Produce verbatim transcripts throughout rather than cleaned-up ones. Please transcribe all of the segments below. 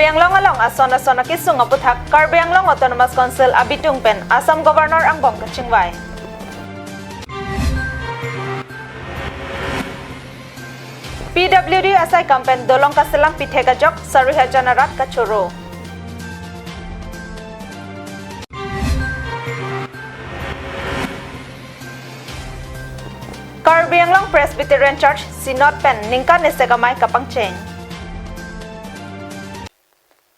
Karbi Anglong along ason ason akesung aputhak Karbi Anglong Autonomous Council abitung pen Assam Governor angbong kachingvai. P W D asaikam pen dolong kaselam pithek ajok sari hajar arat kachoro. Karbi Anglong Presbyterian Church Synod pen ningkan esek amei kapangcheng.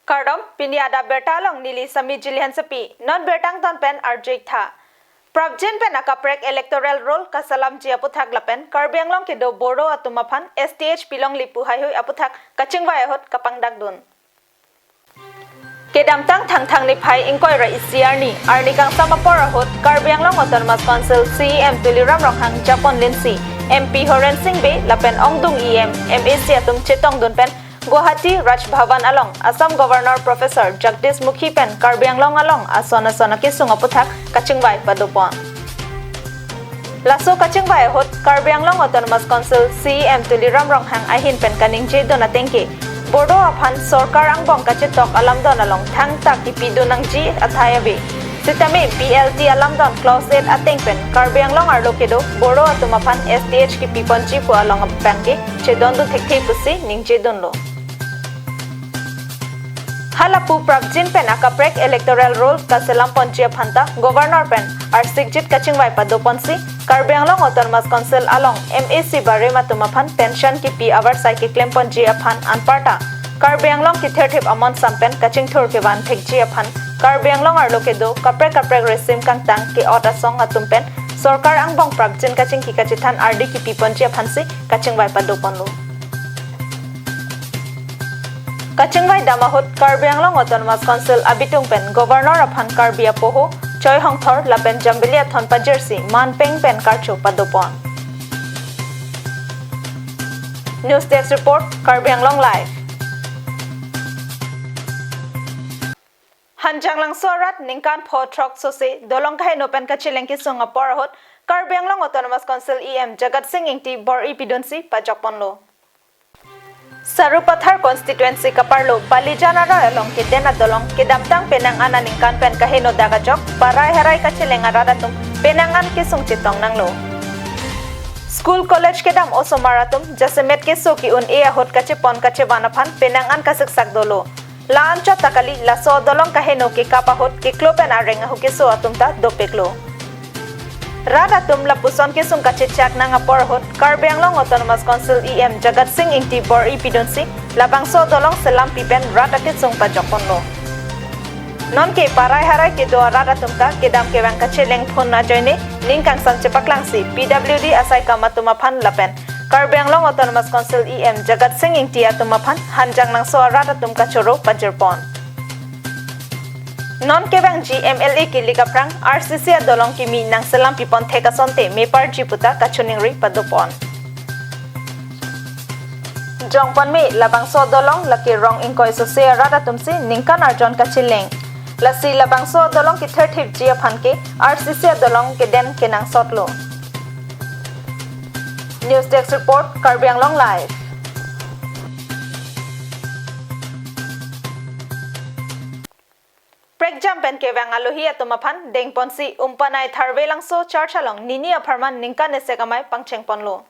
Kardom, pini adap birta along neli Sami Jili Hansepi, non birta angton pen arju-ik tha. Prapjin pen akaprek electoral roll kaselamji aputhak lapen Karbi Anglong kedo Bodo atum aphan S T H pilongle pu heihui aputhak kachingvai ahut kapangdakdun. Kedamtang Thangthang niphai ingkoi ra isi arni, arni kangsam apor ahut Karbi Anglong Autonomous Council C E M Tuliram Ronghang, Japon Linsi, M P Horen Sing Bey lapen ongdung E M, M A C atum chetongdun pen Guwahati Raj Bhavan along Assam Governor Professor Jagdish Mukhi pen Karbi Anglong along ason ason akesung aputhak kachingvai padopon. Laso kachingvai ahut Karbi Anglong Autonomous Council C E M Tuliram Ronghang ahin pen kaningjedun atengke, Bodo aphan sorkar angbong kachetok alamdon along thangta kipidun nangji athai ave. Sitame B L T alamdon clause eight ateng pen Karbi Anglong arlo kedo Bodo atum aphan S T H kipiponji pu along abangke chedondun thekthe pusi ningjedunlo. Halapu prapjin pen akaprek electoral roll kaselamponji aphanta Governor pen arsikjit kachingvai padoponsi Karbi Anglong Autonomous Council along M A C barim atum aphan pension kipi avarsai keklemponji aphan anparta Karbi Anglong kithirthip amonsam pen kachingthur kevan thekji aphan Karbi Anglong arlo kedo kaprek kaprek resim kangtang ke-ot asong atum pen sorkar angbong prapjin kachingki kachethan ardi kipiponji aphansi kachingvai padoponlo. Kachingvai dam ahut Karbi Anglong Autonomous Council abitung pen Governor aphan Karbi apoho, choi hongthor lapen jambili athon pajirsi manpeng pen karcho padopon. News Desk Report, Karbi Anglong Live. Hanjanglangso arat ningkan pho throk sose dolong kaheno pen kacheleng kesung apor ahut Karbi Anglong Autonomous Council E M Jagat Sing Engti bor-i pidunsi pajokponlo. Sarupathar constituency kaparlo Balijan aroi along keden adolong kedamtang penang an aningkan pen kaheno dak ajok parai harai kacheleng arat atum penang an kesung chetong nanglo. School college kedam osomar atum jasemet keso ke-un-e ahut kachepon kachevan aphan penang an kasiksak dolo. La-anchot ta kali, laso adolong kaheno kekap ahut keklo pen areng ahu keso atum ta dopiklo. Rat atum lapuson kesung kachechak nang apor ahut Karbi Anglong Autonomous Council E M Jagat Sing Engti bor-i pidunsi labangso adolong selampi pen rat akesung pajokponlo. Nonke parai harai kedo arat atum ta kedam kevang kacheleng phun ajoine ning kangsam chepaklangsi P W D asaikam atum aphan lapen Karbi Anglong Autonomous Council E M Jagat Sing Engti atum aphan Hanjanglangso arat atum kachoro pajirpon. Non kevangji M L A kilik aphrang R C C adolong kimi nangselampi ponthek asonte meparji puta kachiningri padopon. Jongpon me labangso adolong lake rong ingkoi sose arat atumsi ningkan arjon kacheleng. Lasi labangso adolong kithirthipji aphan ke R C C adolong keden kenangsotlo. News Desk Report, Karbi Anglong Live. Prekjam pen kevang alohi atum aphan dengponsi Umpanai Tharvelangso Church along nini apharman ningkan esek amei pangchengponlo.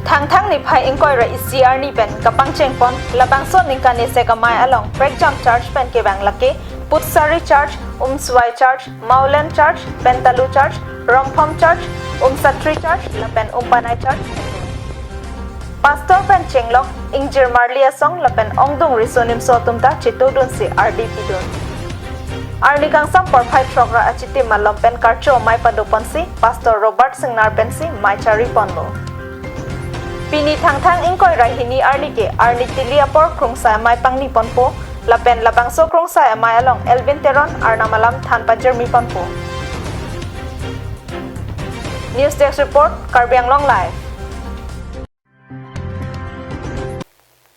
Thangthang niphai ingkoi ra isi arni pen kapangchengpon labangso ningkan esek amei along prekjam church pen kevang lake Putsari Church, Umswai Church, Maulen Church, Pentalu Church, Romphom Church, Umsatri Church lapen Umpanai Church. Pastor pen chenglok ingjir marli asong lapen ongdung riso nimso atum ta chetodunsi ardi pidun. Arni kangsam porphai throk ra achitim malom pen karcho amei padoponsi Pastor Robert Singnar pensi mei chariponlo. Pini Thangthang ingkoi ra hini arni ke arni tili apor krungsai amei pangniponpo lapen labangso krungsai amei along Elvin Teron arnam alam than pajirmiponpo. News Desk Report, Karbi Anglong Live.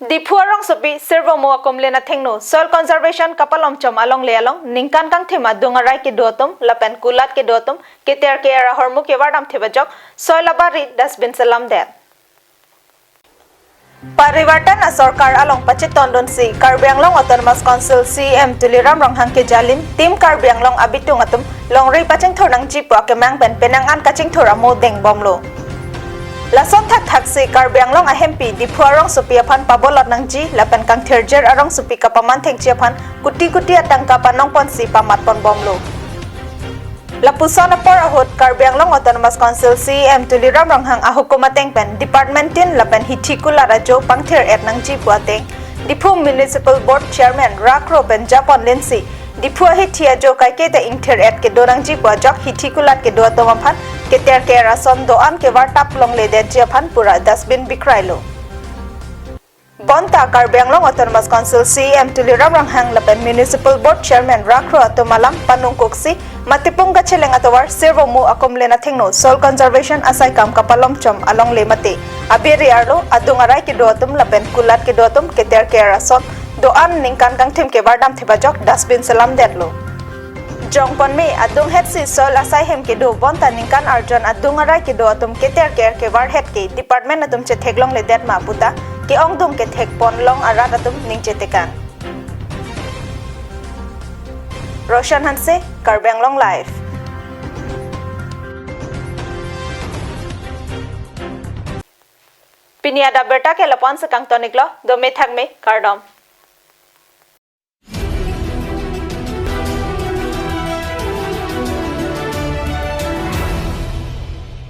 Diphu arongsopi Sirvomo akumlin athengno soil conservation kapalomchom alongle along ningkan kangthim adung arai kedo atum lapen kulat kedo atum keter ke-er ahormu kevardam thip ajok soil abari dustbin selamdet. Parivartan asorkar along pachetondunsi Karbi Anglong Autonomous Council C E M Tuliram Ronghang kejalim Team Karbi Anglong abitung atum longri pachingthur nangji pu akemang pen penang an kachingthur amo dengbomlo. Lason thakthaksi Karbi Anglong ahempi Diphu arongsopi aphan pabolot nangji lapen kangthirjir arongsopi kapaman thekji aphan kuti kuti atangka panongponsi pamatponbomlo. Lapuson apor ahut Karbi Anglong Autonomous Council C E M Tuliram Ronghang ahukum ateng pen department tin lapen hithi kulat ajo pangthir-et nangji pu ateng Diphu Municipal Board Chairman Rakro pen japon linsi Diphu ahithi ajo kaiketa ingthir-et kedo nangji pu ajok hithi kulat kedo atum aphan keter-ker ason do-an kevartap longledetji aphan pura dustbin bikrailo. Bonta Karbi Anglong Autonomous Council C E M Tuliram Ronghang lapen Municipal Board Chairman Rakro atum alam panungkuksi Matipung Kacheleng atovar Sirvomu akumlen athengno soil conservation asai kam kapalomchom alongle mate abiri arlo adung arai kedo atum lapen kulat kedo atum keter-ker ason do-an ningkan kangthim kevardam thep ajok dustbin selamdetlo. Jongponme adung hetsi soil asai hem kedo bonta ningkan arjon adung arai kedo atum keter-ker kevarhet ke department atum chetheklongledet ma puta ke-ongdung kethekponlong arat atum ningje tekang. Roshan Hanse, Karbi Anglong Live. Pini adap birta ke lapu-an si kangtoniklo, dome thakme, kardom.